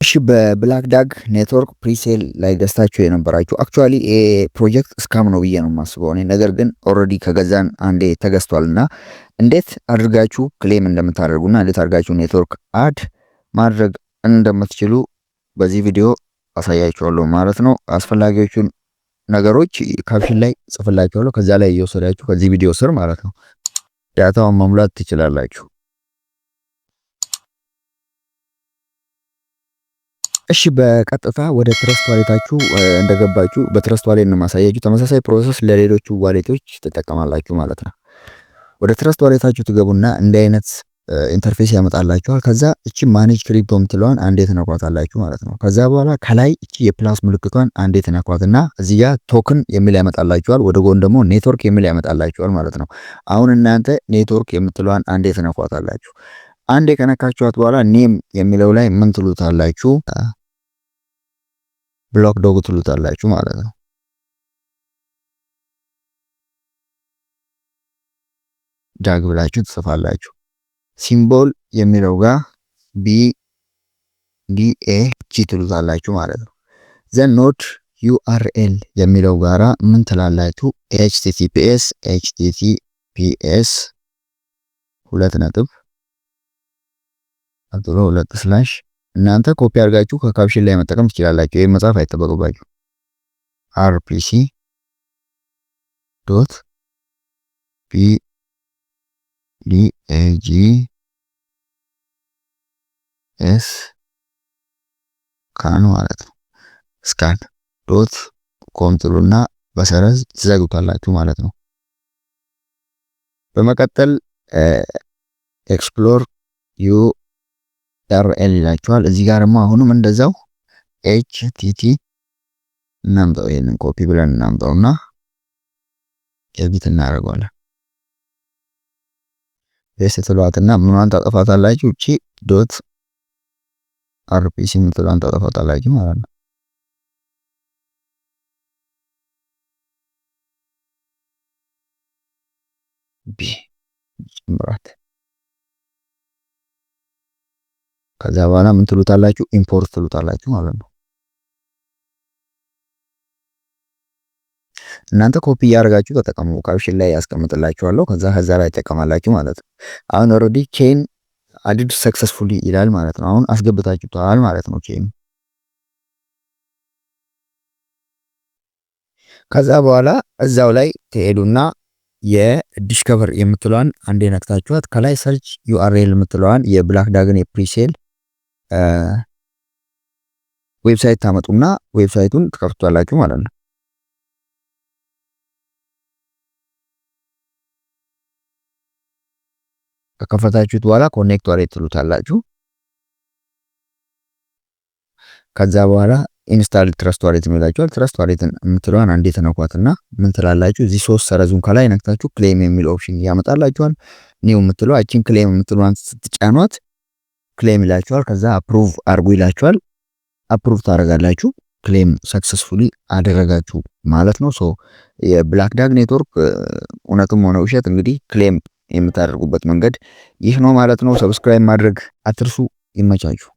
እሺ፣ በ Black Dog Network presale ላይ ገዝታችሁ የነበራችሁ፣ actually ይሄ ፕሮጀክት scam ነው ብዬ ነው የማስበው እኔ። ነገር ግን already ከገዛን አንዴ ተገዝቷል እና እንዴት አድርጋችሁ claim እንደምታደርጉና እንዴት አድርጋችሁ network add ማድረግ እንደምትችሉ በዚህ ቪዲዮ አሳያችኋለሁ ማለት ነው። አስፈላጊዎቹን ነገሮች caption ላይ ጽፍላችኋለሁ። ከዛ ላይ እየወሰዳችሁ ከዚህ ቪዲዮ ስር ማለት ነው data ውን መሙላት ትችላላችሁ። እሺ፣ በቀጥታ ወደ Trust Wallet ኣችሁ እንደገባችሁ በ Trust Wallet ነው ማሳያችሁ። ተመሳሳይ process ለሌሎቹ wallet ኦች ትጠቀማላችሁ ማለት ነው። ወደ Trust Wallet ኣችሁ ትገቡና እንዲህ አይነት interface ያመጣላችኋል። ከዛ እቺ manage crypto የምትለዋን አንዴ ትነኳታላችሁ ማለት ነው። ከዛ በኋላ ከላይ እቺ የ plus ምልክቷን አንዴ ትነኳትና እዚህ ጋር token የሚል ያመጣላችኋል። ወደ ጎን ደግሞ ኔትወርክ የሚል ያመጣላችኋል ማለት ነው። አሁን እናንተ ኔትወርክ የምትለዋን አንዴ ትነኳታላችሁ። አንዴ ከነካችኋት በኋላ name የሚለው ላይ ምን ትሉታላችሁ? Black Dog ትሉታላችሁ ማለት ነው። Dog ብላችሁ ትጽፋላችሁ። Symbol የሚለው ጋር BDAG ትሉታላችሁ ማለት ነው። Then node URL የሚለው ጋራ ምን ትላላችሁ? HTTPS HTTPS ሁለት ነጥብ ቀጥሎ ሁለት slash፣ እናንተ ኮፒ አድርጋችሁ ከ caption ላይ መጠቀም ትችላላችሁ። ይህ መጻፍ አይጠበቅባችሁ። rpc.bdagscan ማለት ነው። scan.com ትሉና በሰረዝ ትዘጉታላችሁ ማለት ነው። በመቀጠል explore URL ይላችኋል። እዚህ ጋር ደግሞ አሁንም እንደዛው HTT እናምጣው። ይሄንን ኮፒ ብለን እናምጣውና edit እናደርገዋለን። Paste ትሏትና ምኗን ታጠፋታላችሁ? እቺ .rpc የምትሏን ታጠፋታላችሁ ማለት ነው። B ጨምራት። ከዛ በኋላ ምን ትሉታላችሁ? Import ትሉታላችሁ ማለት ነው። እናንተ ኮፒ እያደረጋችሁ ተጠቀሙ። Caption ላይ ያስቀምጥላችኋለሁ። ከዛ ላይ ትጠቀማላችሁ ማለት ነው። አሁን already chain added successfully ይላል ማለት ነው። አሁን አስገብታችሁታል ማለት ነው chain። ከዛ በኋላ እዛው ላይ ትሄዱና የ discover የምትለዋን አንዴ ነክታችኋት ከላይ search URL የምትለዋን የ Black Dog ን የ presale website ታመጡና website ኡን ትከፍቷላችሁ ማለት ነው። ከከፈታችሁት በኋላ connect wallet ትሉታላችሁ። ከዛ በኋላ install Trust Wallet የሚላችኋል። Trust Wallet ን የምትለዋን አንዴ ተነኳትና ምን ትላላችሁ? እዚህ ሶስት ሰረዙን ከላይ ነክታችሁ claim የሚል option ያመጣላችኋል። New የምትለው አቺን claim የምትለዋን ስትጫኗት claim ይላችኋል። ከዛ approve አርጉ ይላችኋል። Approve ታደርጋላችሁ። Claim successfully አደረጋችሁ ማለት ነው። So የ Black Dog Network እውነትም ሆነ ውሸት እንግዲህ claim የምታደርጉበት መንገድ ይህ ነው ማለት ነው። Subscribe ማድረግ አትርሱ። ይመቻችሁ።